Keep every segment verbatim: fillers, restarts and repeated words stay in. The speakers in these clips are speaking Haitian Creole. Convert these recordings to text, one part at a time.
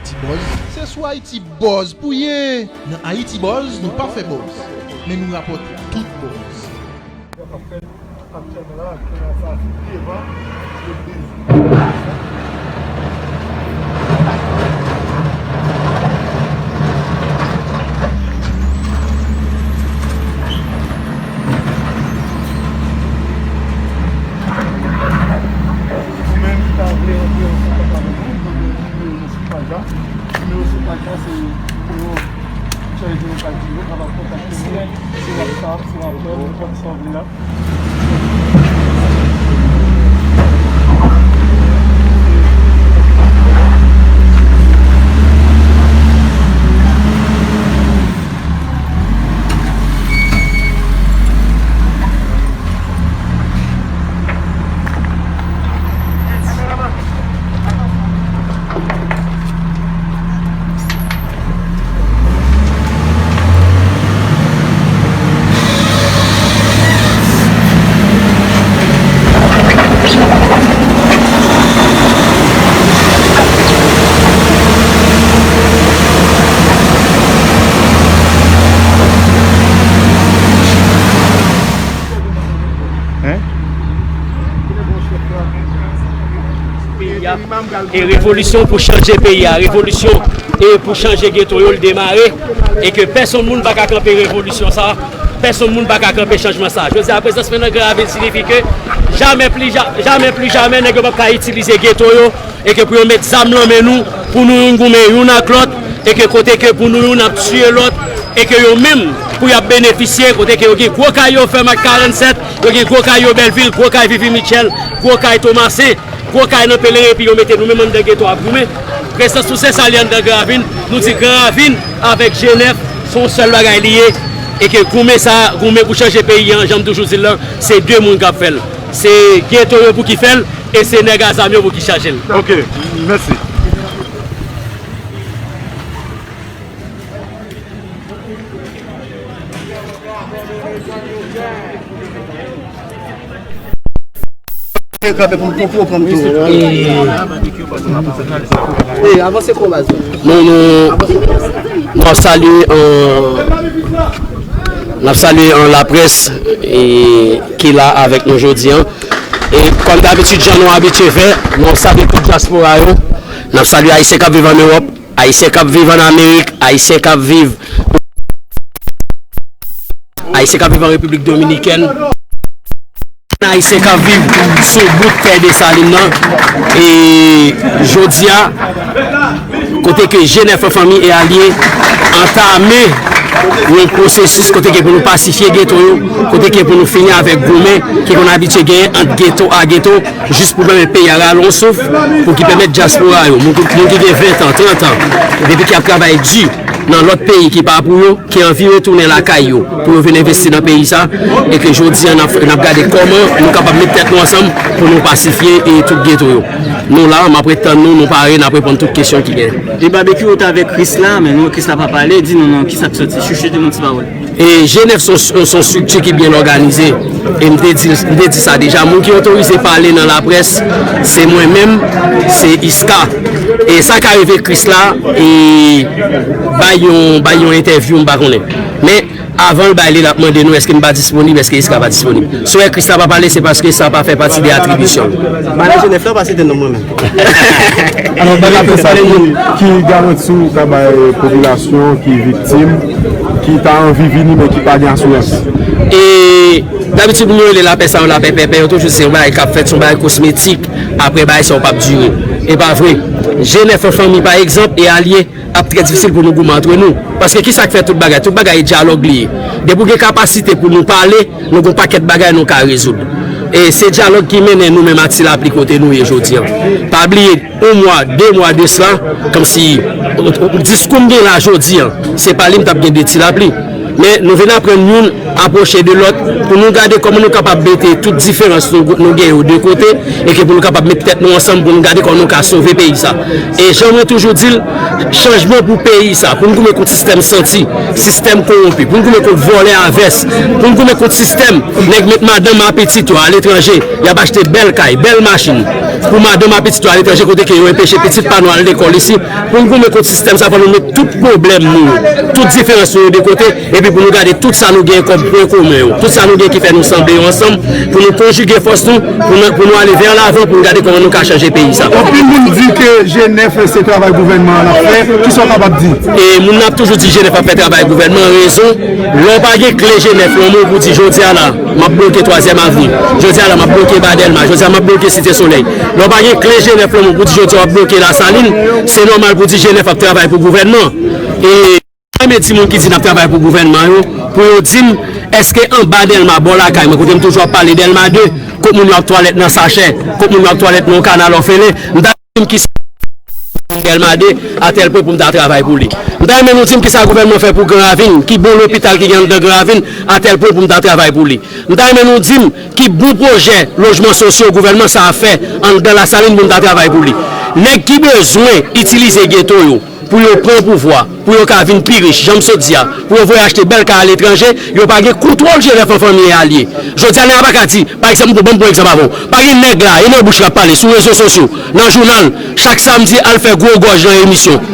Ti Buzz, se sou Ayiti Buzz pou ye. Nan Ayiti Buzz, nou pa fè buzz, men nou rapòte tout buzz. Aktyèlman la, kounye a sa se devan legliz. Ou menm ki ta vle rantre an kontak avèk nou, nou gen nimewo nou sou paj la. Nimewo sou paj la se pou yo chanje nimewo paj yo, kapab kontakte nou sou WhatsApp, sou apèl, nenpòt sa w vle la. Hein? Peyi a. E revolisyon pou chanje peyi a, revolisyon e pou chanje geto yo, l demare. E ke pèsonn moun pa ka kanpe revolisyon sa, pèsonn moun pa ka kanpe chanjman sa. Jodi a, prezans mwen nan Gran Ravin siyifi ke jamè pli ja-, jamè pli jamè nèg yo p ap ka itilize geto yo, e ke pou yo met zam nan men nou, pou nou youn goumen youn ak lòt, e ke kote ke pou nou youn ap tiye lòt, e ke yo menm, pou y ap benefisye, kote ke yo gen gwo kay yo fèm ak karannsèt, yo gen gwo kay yo Bèlvil, gwo kay Vivi Mitchell, gwo kay Tomasen, gwo kay nan Pelerin, epi yo mete nou menm anndan geto ap goumen. Prezans nou se sa li anndan Gran Ravin, nou di Gran Ravin avèk G nèf, se yon sèl bagay li ye, e ke goumen sa, goumen pou chanje peyi an, jan m toujou di l lan, se de moun k ap fè l. Se geto yo pou ki fè l, e se nèg a zam yo pou ki chaje l. Ok, mèsi. Kanpe pou, pou, pou pran tou. E, e avanse kou baz. Nou, nou, nou ap salye, euh, n ap salye, euh, laprès, e, ki la avèk nou jodi an. E kòm dabitid, jan nou abitye fè, nou ap salye tout dyaspora yo. N ap salye Ayisyen k ap viv ann Ewòp, Ayisyen k ap viv ann Amerik, Ayisyen k ap viv, Ayisyen k ap viv an Repiblik Dominikèn, Ayisyen k ap viv sou bout tè Desalin nan. E jodi a, kote ke G nèf an fanmi e alye antame yon pwosesis kote ke pou nou pasifye geto yo, kote ke pou nou fini avèk goumen ki konn abitye genyen ant geto a geto, jis pou pèmèt peyi a rale yon souf, pou ki pèmèt dyaspora yo, moun, moun ki gen ven tan, trant an, depi ki ap travay di nan lòt peyi ki pa pou yo, ki anvi retounen lakay yo, pou yo vin envesti nan peyi sa, e ke jodi a n ap, n ap gade kòman nou kapab met tèt nou ansanm pou nou pasifye e tout geto yo. Nou la, m ap ret tann nou, nou pare, n ap reponn tout kesyon ki genyen. E Babekyou, ou t avèk Krisla, men nou, Krisla pa pale, di nou non, kisa k soti, chouchoute nou ti pawòl. E G nèf se yon, se yon estrikti ki byen òganize. E m te di, m te di sa deja, moun ki otorize pale nan laprès, se mwen menm, se Iska. E sa ka rive Krisla, e bay yon, bay yon entèvyou, m pa konnen. Men, avan l bay li, l ap mande nou èske m pa disponib, èske Iska pa disponib. Si w wè Krisla pa pale, se paske sa pa fè pati de atribisyon l. Manager nèf la pa site non mwen menm. Alò, bagay sa, ki, ki garanti ou ka bay popilasyon ki viktim, ki ta anvi vini, men ki pa gen asirans? E dabitid, moun yo rele lapè sa yo lapè pèpè, yo toujou se yon bagay k ap fèt, se yon bagay kosmetik, apre bagay sa yo p ap dire. E pa vre. G nèf an fanmi, pa egzanp, e alye, ap trè difisil pou nou goumen antre nou. Paske kisa k fè tout bagay? Tout bagay e dyalòg li ye. Depi w gen kapasite pou nou pale, nou gen yon pakèt bagay nou ka rezoud. E se dyalòg ki mennen nou menm ak Ti Lapli kote nou ye jodi an. Pa bliye, yon mwa, de mwa de sila, kòmsi, diskou m gen la jodi an, se pa li m t ap gen de Ti Lapli. Men nou vin aprann youn, apwoche de lòt, pou nou gade kòman nou kapab mete tout diferans nou, nou gen yo de kote, e ke pou nou kapab met tèt nou ansanm pou nou gade kòman nou ka sove peyi sa. E jan mwen toujou di l, chanjman pou peyi sa, pou n goumen kont sistèm santi, sistèm kowonpi, pou n goumen kont vòlè a vès, pou n goumen kont sistèm nèg met madanm a pitit yo aletranje, y ap achte bèl kay, bèl machin pou madanm a pitit yo aletranje, kote ke yo enpeche pitit pa nou al lekòl isi. Pou n goumen kont sistèm sa, fò nou met tout pwoblèm nou yo, tout diferans nou yo de kote, epi pou nou gade tout sa nou gen kòm pwen komen yo, tout sa nou gen ki fè nou sanble yo ansanm, pou nou konjige fòs nou, pou nou, pou nou ale vè lavan, pou nou gade kòman nou ka chanje peyi sa. Anpil moun di ke G nèf se travay gouvènman an l ap fè. Kisa w kapab di? E moun nan ap toujou di G nèf ap fè travay gouvènman, rezon, lè w pa gen kle G nèf lan men w pou di jodi a la, m ap bloke twazyèm avni. Jodi a la, m ap bloke Ba Dèlma. Jodi a, m ap bloke Site Solèy. Lè w pa gen kle G nèf lan men w pou di jodi a w ap bloke Lasalin, se nòmal pou di G nèf ap travay pou gouvènman. E mwen renmen di moun ki di n ap travay pou gouvènman yo, pou yo di m, èske anba Dèlma, bò lakay mwen, kote m toujou ap pale Dèlma de, kot moun yo ap twalèt nan sachè, kot moun yo ap twalèt nan yon kanal òfelen, m ta renmen di m kisa Dèlma de, a tèl pwen pou m ta travay pou li. M ta renmen nou di m kisa gouvènman fè pou Gran Ravin, ki bon lopital ki gen anndan Gran Ravin, a tèl pwen pou m ta travay pou li. M ta renmen nou di m ki bon pwojè lojman sosyo gouvènman sa a fè anndan Lasalin pou m ta travay pou li. Nèg ki bezwen itilize geto yo pou yo pran pouvwa, pou yo ka vin pi rich, jan m sot di a, pou yo voye achte bèl kay aletranje, yo pa gen kontwòl G nèf an fanmi e alye. Jodi a, nèg la pa ka di, pa egzanp, bon, ban m pran egzanp avè w. Pa gen nèg la, e nan bouch l ap pale, sou rezo sosyo, nan jounal, chak samdi, al fè gwo gòj nan emisyon.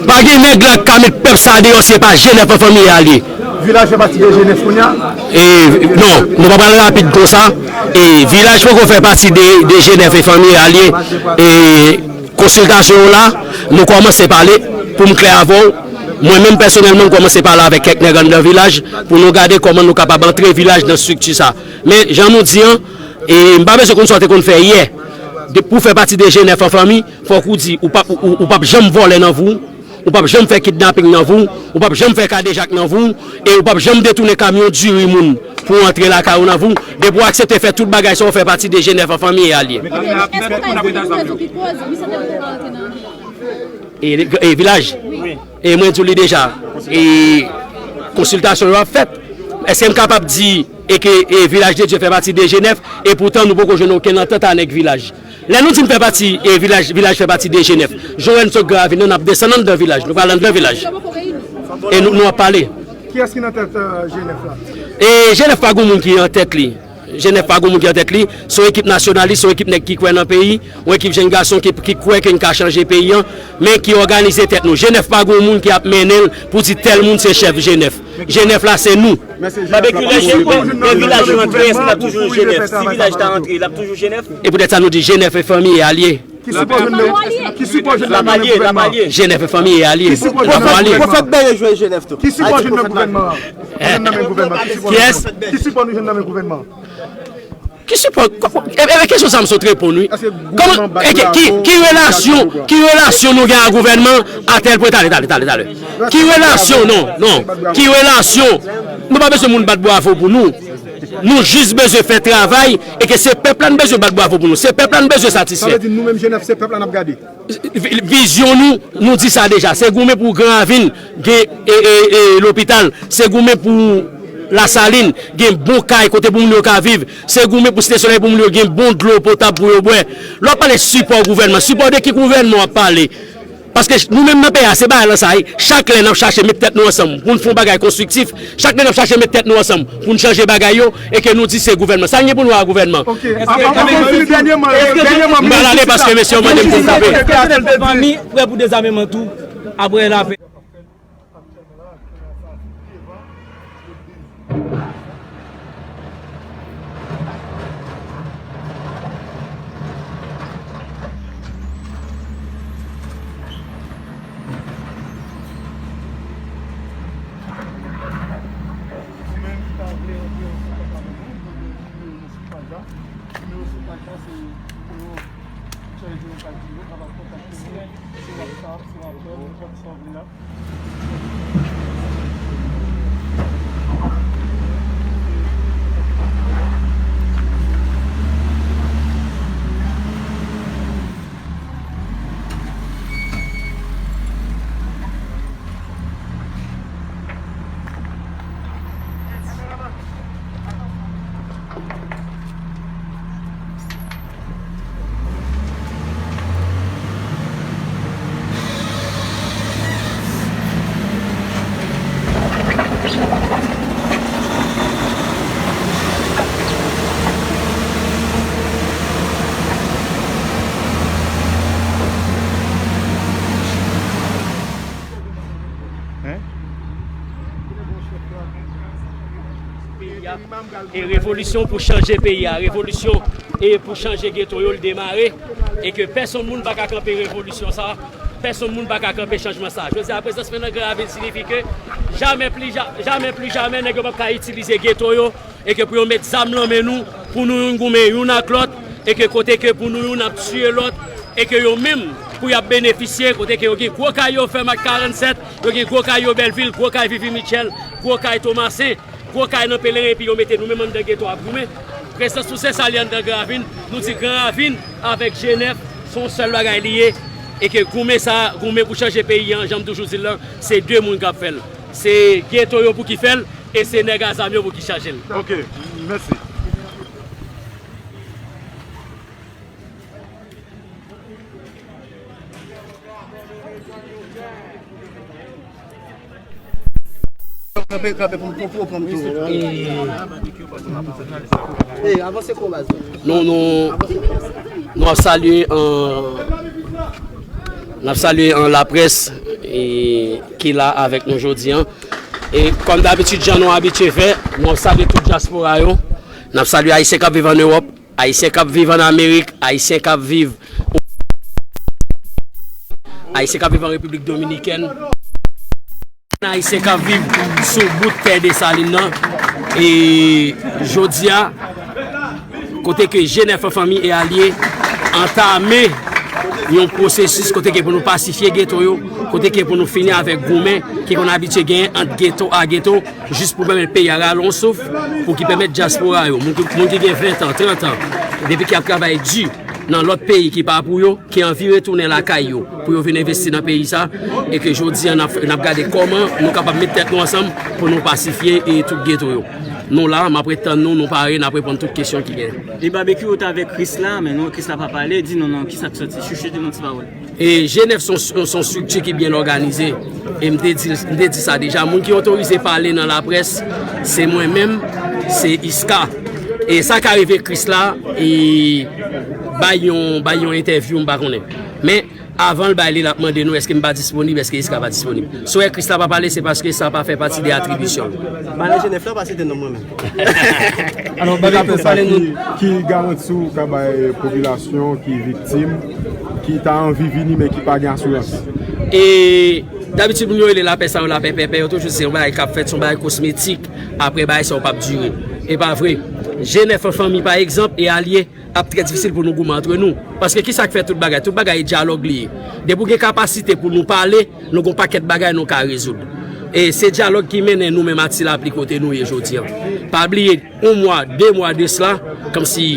Pa gen nèg la k ka met pèp sa a deyò si se pa G nèf an fanmi e alye. Vilaj fè pati de G nèf kounye a? E, non, nou pa pral rapid konsa. E, Vilaj poko fè pati de, de G nèf e fanmi e alye. E, konsiltasyon yo la, nou kòmanse pale, pou m klè avè w. Mwen menm pèsonèlman, m kòmanse pale avèk kèk nèg anndan Vilaj pou nou gade kòman nou kapab antre Vilaj nan estrikti sa. Men, jan nou di an, e m pa bezwen konn sa w te konn fè yè. De, pou w fè pati de G nèf an fanmi, fòk ou di, ou p ap, ou, ou p ap janm vòlè nan vi w, ou p ap janm fè kidnaping nan vi w, ou p ap janm fè kadejak nan vi w, e ou p ap janm detounen kamyon diri moun pou w antre lakay ou nan vi w. Depi w aksepte fè tout bagay sa yo, w fè pati de G nèf an fanmi e alye. Èske, èske w ta di nou rezon ki koz Michel Telfort pa antre nan Vilaj? E, e Vilaj? Wi. E mwen di w li deja, e konsiltasyon yo ap fèt. Èske m kapab di e ke, e, Vilaj de Dye fè pati de G nèf, e poutan nou poko jwenn okenn antant a nèg Vilaj? Lè nou di n fè pati, e, Vilaj, Vilaj fè pati de G nèf, jan w wè n sot Gran Ravin nan, n ap desann anndan Vilaj, nou pral anndan Vilaj. E nou, nou ap pale. Kiyès ki nan tèt, euh, G nèf la? E G nèf pa gen moun ki an tèt li. G nèf pa gen moun ki an tèt li. Se yon ekip nasyonalis, se yon ekip nèg ki kwè nan peyi, yon ekip jenn gason ki, ki kwè ke n ka chanje peyi an, men ki òganize tèt nou. G nèf pa gen moun ki ap mennen l pou di tèl moun se chèf G nèf. G nèf la, se nou. Babekyou, lè G nèf, lè Vilaj rantre, èske l ap toujou G nèf? Si Vilaj ta rantre, l ap toujou G nèf? E poutèt sa nou di G nèf e fanmi e alye. Ki sipò jwenn nan, ki sipò jwenn nan men gouvènman? G nèf e fanmi e alye. Ki sipò jwenn nan men gouvènman? Pwofèt Bèye jwenn G nèf tou. Ki sipò jwenn nan gouvènman an? Ki sipò nou jwenn nan men gouvènman? Ki sipò, e, e, kesyon sa m sot reponn, wi. Kòman, e, ki, ki, ki relasyon, ki relasyon nou gen ak gouvènman a tèl pwen? Tale, tale, tale, tale. Ki relasyon, non, non. Ki relasyon? Nou pa bezwen moun bat bravo pou nou. Nou jis bezwen fè travay e ke se pèp la n bezwen bat bravo pou nou. Se pèp la n bezwen satisfè. Sa vle di nou menm G nèf se pèp la n ap gade. Vi-, vizyon nou, nou di sa deja. Se goumen pou Gran Ravin gen, e, e, e, lopital. Se goumen pou Lasalin gen bon kay kote pou moun yo ka viv. Se goumen pou Site Solèy pou moun yo gen bon dlo potab pou yo bwè. Lè w ap pale sipò gouvènman, sipò de ki gouvènman w ap pale? Paske nou menm nan peyi a, se bagay lan sa ye. Chak lè n ap chache met tèt nou ansanm pou n fè yon bagay konstriktif, chak lè n ap chache met tèt nou ansanm pou n chanje bagay yo, e ke nou di se gouvènman. Sa n gen pou nou a gouvènman? Ok. Avan, avan w fini, dènyèman, dènyèman, m pral ale paske mesye yo mande m pou m kanpe. Fanmi prè pou dezameman tou, apre lapè. Ou menm ki ta vle antre an kontak avèk nou, nou gen nimewo nou sou paj la. Nimewo sou paj la se nimewo chèlè nou pral di nou, kapab kontakte nou sou WhatsApp, sou apèl, nenpòt sa w vle la. E revolisyon pou chanje peyi a, revolisyon e pou chanje geto yo, l demare. E ke pèsonn moun pa ka kanpe revolisyon sa, pèsonn moun pa ka kanpe chanjman sa. Jodi a, prezans mwen nan Gran Ravin siyifi ke jamè pli ja-, jamè pli jamè nèg yo p ap ka itilize geto yo, e ke pou yo met zam nan men nou, pou nou youn goumen youn ak lòt, e ke kote ke pou nou youn ap tiye lòt, e ke yo menm pou y ap benefisye, kote ke yo gen gwo kay yo Fèm ak karannsèt, yo gen gwo kay yo Bèlvil, gwo kay Vivi Mitchell, gwo kay Tomasen, gwo kay nan Pelerin, epi yo mete nou menm anndan geto ap goumen. Prezans nou se sa li anndan Gran Ravin, nou di Gran Ravin avèk G nèf se yon sèl bagay li ye, e ke goumen sa, goumen pou chanje peyi an, jan m toujou di l lan, se de moun k ap fè l. Se geto yo pou ki fè l, e se nèg a zam yo pou ki chanje l. Ok, mèsi. Kanpe, kanpe pou m, pou, pou pran m tou. E, avanse kou baz. Nou, nou, nou ap salye, euh, n ap salye, euh, laprès, e, ki la avèk nou jodi an. E kòm dabitid, jan nou abitye fè, nou ap salye tout dyaspora yo. N ap salye Ayisyen k ap viv ann Ewòp, Ayisyen k ap viv ann Amerik, Ayisyen k ap viv, Ayisyen k ap viv an Repiblik Dominikèn, Ayisyen k ap viv sou bout tè Desalin nan. E jodi a, kote ke G nèf an fanmi e alye antame yon pwosesis kote ke pou nou pasifye geto yo, kote ke pou nou fini avèk goumen ki konn abitye genyen ant geto a geto, jis pou pèmèt peyi a rale yon souf, pou ki pèmèt dyaspora yo, moun ki, moun ki gen ven tan, trant an, depi ki ap travay di nan lòt peyi ki pa pou yo, ki anvi retounen lakay yo, pou yo vin envesti nan peyi sa, e ke jodi a n ap, n ap gade kòman nou kapab met tèt nou ansanm pou nou pasifye e tout geto yo. Nou la, m ap ret tann nou, nou pare, n ap reponn tout kesyon ki gen. E Babekyou, ou t avèk Krisla, men non, Krisla pa pale, di nou non, kisa k sòti, chouchoute nou ti pawòl. E G nèf se yon, se yon estrikti ki byen òganize. E m te di, m te di sa deja. Moun ki otorize pale nan laprès, se mwen menm, se Iska. E sa ka rive Krisla, e bay yon, bay yon entèvyou, m pa konnen. Men, avan l bay li, l ap mande nou èske m pa disponib, èske Iska pa disponib. Si w wè Krisla pa pale, se paske sa pa fè pati de atribisyon l. Pale G nèf la, pa site non mwen menm. Alò, Babekyou, pale nou. Ki garanti w ka bay popilasyon ki viktim, ki ta anvi vini, men ki pa gen asirans? E dabitid, moun yo rele lapè sa yo lapè pèpè, yo toujou di se yon bagay k ap fèt, se yon bagay kosmetik, apre bagay sa yo p ap dire. E pa vre. G nèf an fanmi, pa egzanp, e alye, ap trè difisil pou nou goumen antre nou. Paske kisa k fè tout bagay? Tout bagay e dyalòg li ye. Depi w gen kapasite pou nou pale, nou gon pakèt bagay nou ka rezoud. E se dyalòg ki mennen nou menm ak Ti Lapli kote nou ye jodi an. Pa bliye, yon mwa, de mwa de sila, kòmsi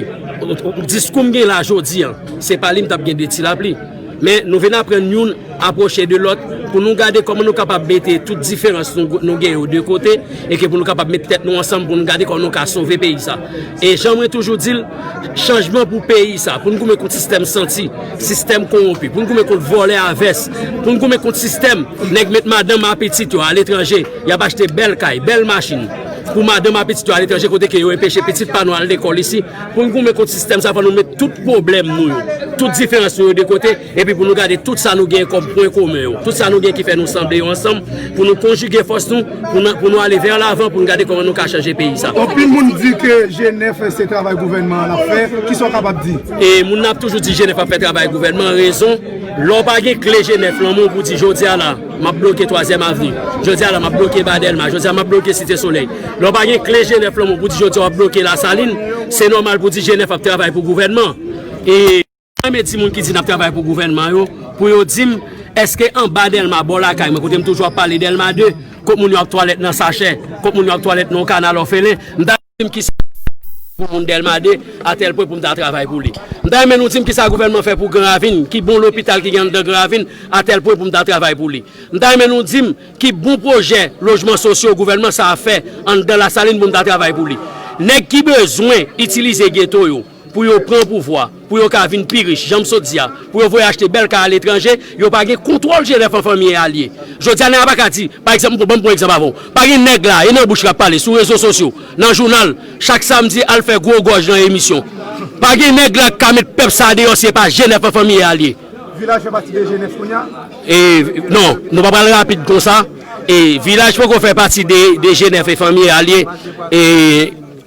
diskou m gen la jodi an, se pa li m t ap gen de Ti Lapli. Men nou vin aprann youn apwoche de lòt pou nou gade kòman nou kapab mete tout diferans nou, nou gen yo de kote, e ke pou nou kapab met tèt nou ansanm pou nou gade kòman nou ka sove peyi sa. E jan mwen toujou di l, chanjman pou peyi sa, pou n goumen kont sistèm santi, sistèm kowonpi, pou n goumen kont vòlè a vès, pou n goumen kont sistèm nèg met madanm a pitit yo aletranje, y ap achte bèl kay, bèl machin pou madanm a pitit yo aletranje, kote ke yo enpeche pitit pa nou al lekòl isi. Pou n goumen kont sistèm sa, fò nou met tout pwoblèm nou yo, tout diferans nou yo de kote, epi pou nou gade tout sa nou gen kòm pwen komen yo, tout sa nou gen ki fè nou sanble yo ansanm, pou nou konjige fòs nou, pou nou, pou nou ale vè lavan, pou nou gade kòman nou ka chanje peyi sa. Anpil moun di ke G nèf se travay gouvènman an l ap fè. Kisa w kapab di? E moun nan ap toujou di G nèf ap fè travay gouvènman. Rezon, lè w pa gen kle G nèf lan men w pou di jodi a la, m ap bloke Twazyèm Avni. Jodi a la, m ap bloke Ba Dèlma. Jodi a, m ap bloke Site Solèy. Lè w pa gen kle G nèf lan men w pou di jodi a w ap bloke Lasalin, se nòmal pou di G nèf ap travay pou gouvènman. E Mwen renmen di moun ki di n ap travay pou gouvènman yo, pou yo di m, èske anba Dèlma, bò lakay mwen, kote m toujou ap pale Dèlma de, kot moun yo ap twalèt nan sachè, kot moun yo ap twalèt nan yon kanal òfelen, m ta renmen di m kisa pou moun Dèlma de, a tèl pwen pou m ta travay pou li. M ta renmen nou di m kisa gouvènman fè pou Gran Ravin, ki bon lopital ki gen anndan Gran Ravin, a tèl pwen pou m ta travay pou li. M ta renmen nou di m ki bon pwojè lojman sosyo gouvènman sa a fè anndan Lasalin pou m ta travay pou li. Nèg ki bezwen itilize geto yo, pou yo pran pouvwa, pou yo ka vin pi rich, jan m sot di a, pou yo voye achte bèl kay aletranje, yo pa gen kontwòl G nèf an fanmi e alye. Jodi a, nèg la pa ka di, pa egzanp, ban m pran egzanp avè w. Pa gen nèg la, e nan bouch l ap pale, sou rezo sosyo, nan jounal, chak samdi, al fè gwo gòj nan emisyon. Pa gen nèg la k ka met pèp sa a deyò si e pa G nèf an fanmi e alye. Vilaj fè pati de G nèf kounye a? E, non, nou pa pral rapid konsa. E, Vilaj poko fè pati de, de G nèf e fanmi e alye. E,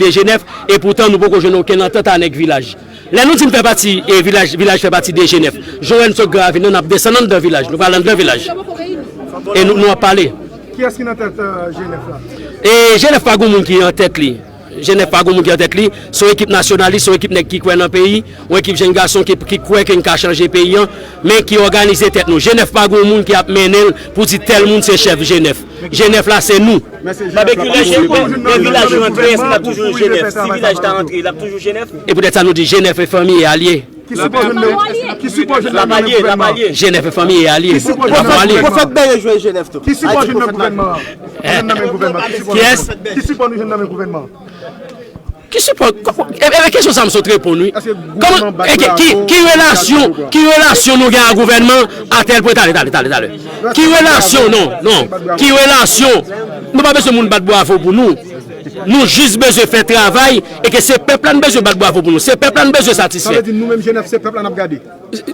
de G nèf, e poutan nou poko jwenn okenn antant a nèg vilaj. Lè nou di n fè pati, e vilaj, vilaj fè pati de G nèf, jan w wè n sot Gran Ravin nan, n ap desann anndan vilaj, nou pral anndan vilaj. E nou, nou ap pale. Kiyès ki nan tèt, euh, G nèf la? E G nèf pa gen moun ki an tèt li. G nèf pa gen moun ki an tèt li. Se yon ekip nasyonalis, se yon ekip nèg ki kwè nan peyi, yon ekip jèn gason ki, ki kwè ke n ka chanje peyi an, men ki òganize tèt nou. G nèf pa gen moun ki ap mennen l pou di tèl moun se chèf G nèf. G nèf la, se nou. Babekyu, lè vilaj yo antre, èske l ap toujou G nèf? Si vilaj ta antre, l ap toujou G nèf? E poutèt sa nou di G nèf e fanmi e alye. Ki sipò jwenn nan, ki sipò jwenn nan men gouvènman? G nèf e fanmi e alye. Ki sipò jwenn nan men gouvènman? Pwofèt Bèye jwe G nèf tou. Ki sipò jwenn nan gouvènman? Jwenn nan men gouvènman. Ki sipò jwenn? Kiyès? Ki sipò nou jwenn nan men gouvènman? Ki sipò, e, e, kesyon sa m sot reponn, wi. Kòman, e, ki, ki, ki relasyon, ki relasyon nou gen ak gouvènman a tèl pwen? Tale, tale, tale, tale. Ki relasyon, non, non. Ki relasyon? Nou pa bezwen moun bat bravo pou nou. Nou jis bezwen fè travay e ke se pèp la n bezwen bat bravo pou nou. Se pèp la n bezwen satisfè. Sa vle di nou menm G nèf, se pèp la n ap gade.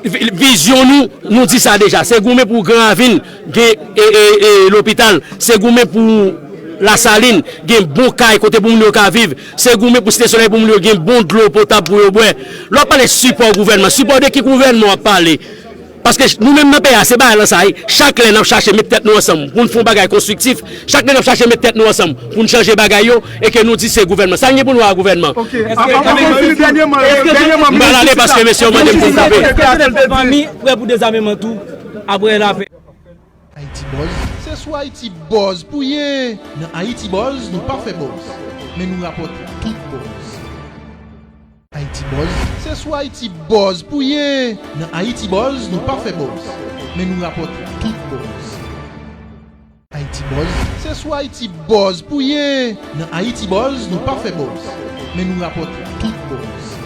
Vi-, vizyon nou, nou di sa deja. Se goumen pou Gran Ravin gen, e, e, e, lopital. Se goumen pou Lasalin gen bon kay kote pou moun yo ka viv. Se goumen pou Site Solèy pou moun yo gen bon dlo potab pou yo bwè. Lè w ap pale sipò gouvènman, sipò de ki gouvènman w ap pale? Paske nou menm nan peyi a, se bagay lan sa ye. Chak lè n ap chache met tèt nou ansanm pou n fè yon bagay konstriktif, chak lè n ap chache met tèt nou ansanm pou n chanje bagay yo, e ke nou di se gouvènman. Sa n gen pou nou wè ak gouvènman? Ok. Avan, avan w fini, dènyèman, dènyèman, m pral ale paske mesye yo mande m pou m kanpe. Èske fanmi prè pou dezameman tou, apre lapè? Haiti Buzz, se sou Haiti Buzz pou ye. Nan Haiti Buzz, nou pa fè buzz, men nou rapòte tout buzz. Haiti Buzz, se sou Haiti Buzz pou ye. Nan Haiti Buzz, nou pa fè buzz, men nou rapòte tout buzz. Haiti Buzz, se sou Haiti Buzz pou ye. Nan Haiti Buzz, nou pa fè buzz, men nou rapòte tout buzz.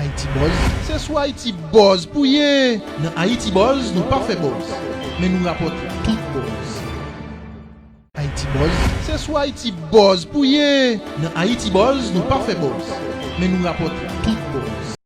Haiti Buzz, se sou Haiti Buzz pou ye. Nan Haiti Buzz, nou pa fè buzz, men nou rapòte tout buzz. Haiti Buzz, se sou Haiti Buzz pou ye. Nan Haiti Buzz, nou pa fè buzz, men nou rapòte tout buzz.